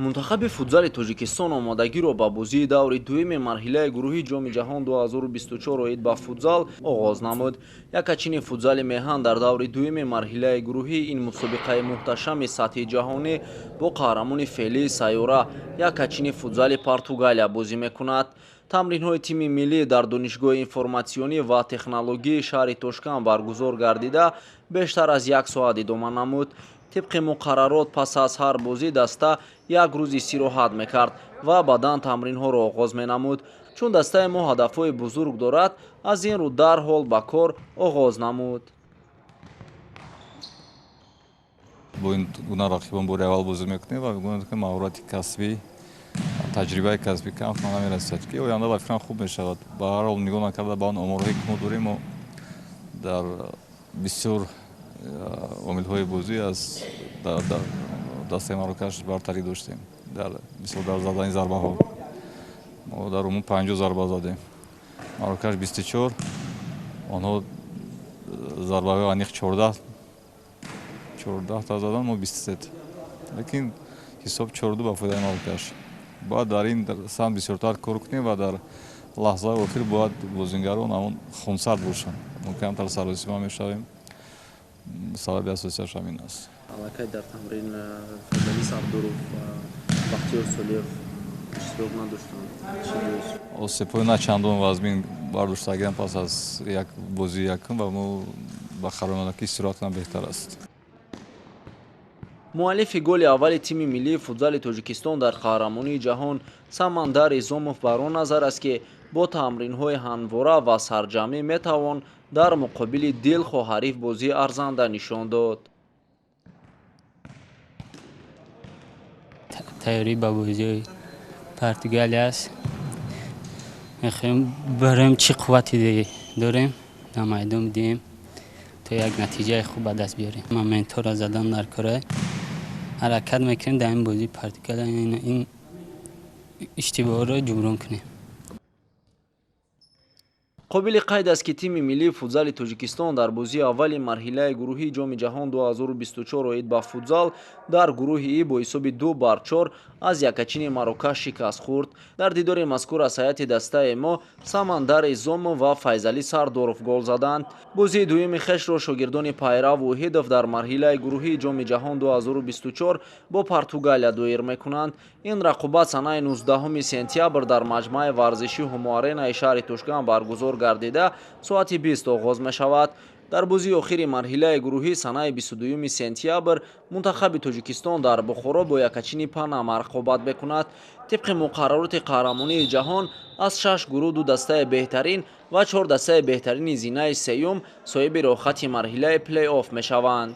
Мунтахаби футзали Тоҷикистон омодагиро ба бозии даври дуюми марҳилаи гурӯҳи Ҷоми ҷаҳон 2024 оид ба футзал оғоз намуд. Якачини футзали меҳан дар даври дуюми марҳилаи гурӯҳӣ ин мусобиқаи муҳташами сатҳи ҷаҳонӣ бо қаҳрамони феълии сайёра, якачини футзали Португалия, бозӣ мекунад. Тамринҳои тими миллӣ дар Донишгоҳи информатсионӣ ва технологияи шаҳри Тошканд баргузор гардида, бештар аз як соат идома намуд. Тибқи муқаррарот, пас аз ҳар бозӣ даста як рӯз истироҳат мекард ва баъдан тамринҳоро оғоз менамуд. Чун дастаи мо ҳадафҳои бузург дорад, аз ин рӯ дарҳол ба кор оғоз намуд. Бо ин гуна рақибон бори аввал бозӣ мекунем ва мегӯянд, ки маҳорати касбӣ, таҷрибаи касбӣ кам намерасад, ки оянда ба фикрам хуб мешавад. Ба ҳар ҳол, нигоҳ накарда ба он оморҳое, ки мо дорем, мо дар бисёр омилҳои бозӣ аз дастаи Марокаш бартарӣ доштем. Дар мисол, дар задани зарбаҳо мо дар умум 50 зарба задем, Марокаш 24. Онҳо зарбаҳои аниқ 14 та задан, мо 23, лекин ҳисоб 4-2 ба фоидаи Марокаш. Бояд дар ин самт бисёртар кор кунем ва дар лаҳзаи охир бояд бозингарон ҳамон хунсард бошанд. Мо камтар саросима мешавем, сабаби асосиаш ҳамин аст. Аллакай дар тамрин Файзалӣ Сардоров ва Бахтиёр Солиев иштирок надоштанд. Чӣ боис? Осебҳои на чандон вазмин бардоштагиам пас аз як бозии якум ва мо ба қарор омадем, ки истироҳат кунам беҳтар аст. Муаллифи голи аввали тими миллии футзали Тоҷикистон дар қаҳрамонии ҷаҳон Самандар Изомов бар он назар аст, ки бо тамринҳои ҳамвора ва сарҷамъӣ метавон дар муқобили дилхоҳ ҳариф бозии арзанда нишон дод. Тайёрӣ ба бозиҳои Португалия аст. Мехоҳем бароем, чӣ қуввате дорем, дар майдон бидиҳем, то як натиҷаи хуб ба даст биёрем. Моментҳоро задан дар кора ҳаракат мекунем, дар ин бозии Португалия ин иштибоҳро ҷуброн кунем. Қобили қайд аст, ки тими миллии футзали Тоҷикистон дар бозии аввали марҳилаи гурӯҳии Ҷоми ҷаҳон 2024 оид ба футзал дар гурӯҳи И бо ҳисоби 2-4 аз якачини Марокаш шикаст хӯрд. Дар дидори мазкур аз ҳайати дастаи мо Самандар Изомов ва Файзалӣ Сардоров гол заданд. Бозии дуюми хешро шогирдони Пайрав Воҳидов дар марҳилаи гурӯҳии Ҷоми ҷаҳон 2024 бо Португалия доир мекунанд. Ин рақобат санаи 19 сентябр дар маҷмӯаи варзишии Ҳумо-Аренаи шаҳри Тошканд баргузор гардида, соати 20 оғоз мешавад. Дар бозии охири марҳилаи гурӯҳӣ санаи 22 сентябр мунтахаби Тоҷикистон дар Бухоро бо якачини Панама рақобат мекунад. Тибқи муқаррароти қаҳрамонии ҷаҳон, аз шаш гурӯҳ ду дастаи беҳтарин ва чор дастаи беҳтарини зинаи сеюм соҳиби роҳхати марҳилаи плей-офф мешаванд.